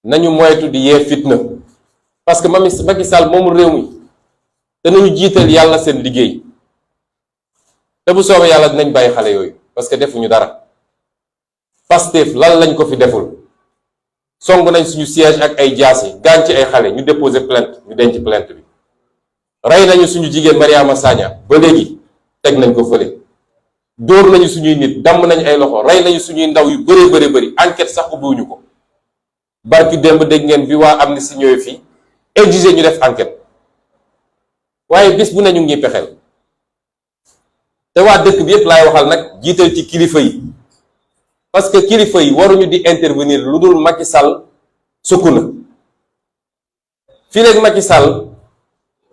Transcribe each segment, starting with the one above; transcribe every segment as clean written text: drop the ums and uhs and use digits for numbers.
nañu moytu di yee fitna parce que Macky Sall moomul réew mi te nañu jiital yàlla seen liggéey te bu soobee yàlla dinañ bàyyi xale yooyu parce que defuñu dara. Pastef lan lañ ko fi deful song nañ suñu siège ak ay jaasi gaañ ci ay xale ñu déposer plainte ñu denc plainte bi rey nañu suñu jigéen Mariama Sagna ba léegi teg nañ ko fële dóor nañu suñuy nit damm nañ ay loxo rey nañu suñuy ndaw yu bëree bëri enquête sax ubbiwuñu ko barki démb dégg ngeen bi waa Amnesty ñëwee fii exiger ñu def enquête waaye bis bu ne ñu ngi pexeel te waa dëkk bi yépp laay waxal nag jiital ci kilifa yi parce que kilifa yi waruñu di intervenir lu dul Macky Sall sukk na fii léegi Macky Sall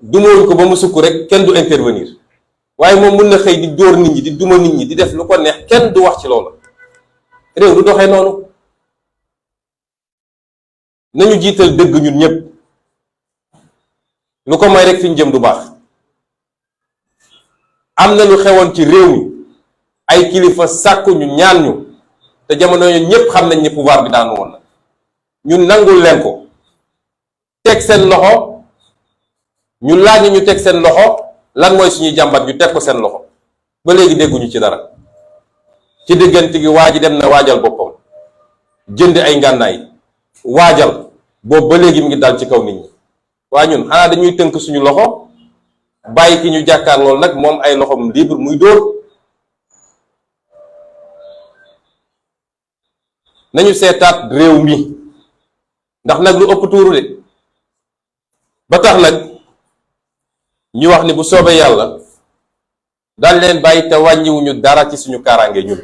dumóoñ ko ba mu sukk rek kenn du intervenir waaye moom mën na xëy di dóor nit ñi di duma nit ñi di def lu ko neex kenn du wax ci loolu réew du doxee noonu nañu jiital dëgg ñun ñépp lu ko may rek fi ñu jëm du baax am na lu xewoon ci réew mi ay kilifa sàkku ñu ñaan ñu te jamono ñu ñépp xam nañ ne pouvoir bi daanu woon na ñun nangul leen ko teg seen loxo ñu laaj ñu teg seen loxo lan mooy suñuy jàmbat ñu teg ko seen loxo ba léegi dégguñu ci dara ci diggante gi waa ji dem na waajal boppam jënd ay ngànnaay waajal boobu ba léegi mu ngi dal ci kaw nit ñi waa ñun xanaa dañuy tënk suñu loxo bàyyi ki ñu jàkkaar loolu nag moom ay loxom libre muy dóor nañu seetaat réew mi ndax nag lu ëpp tuuru de ba tax nag ñu wax ni bu soobee yàlla daal leen bàyyi te wàññiwuñu dara ci suñu kaaraange ñun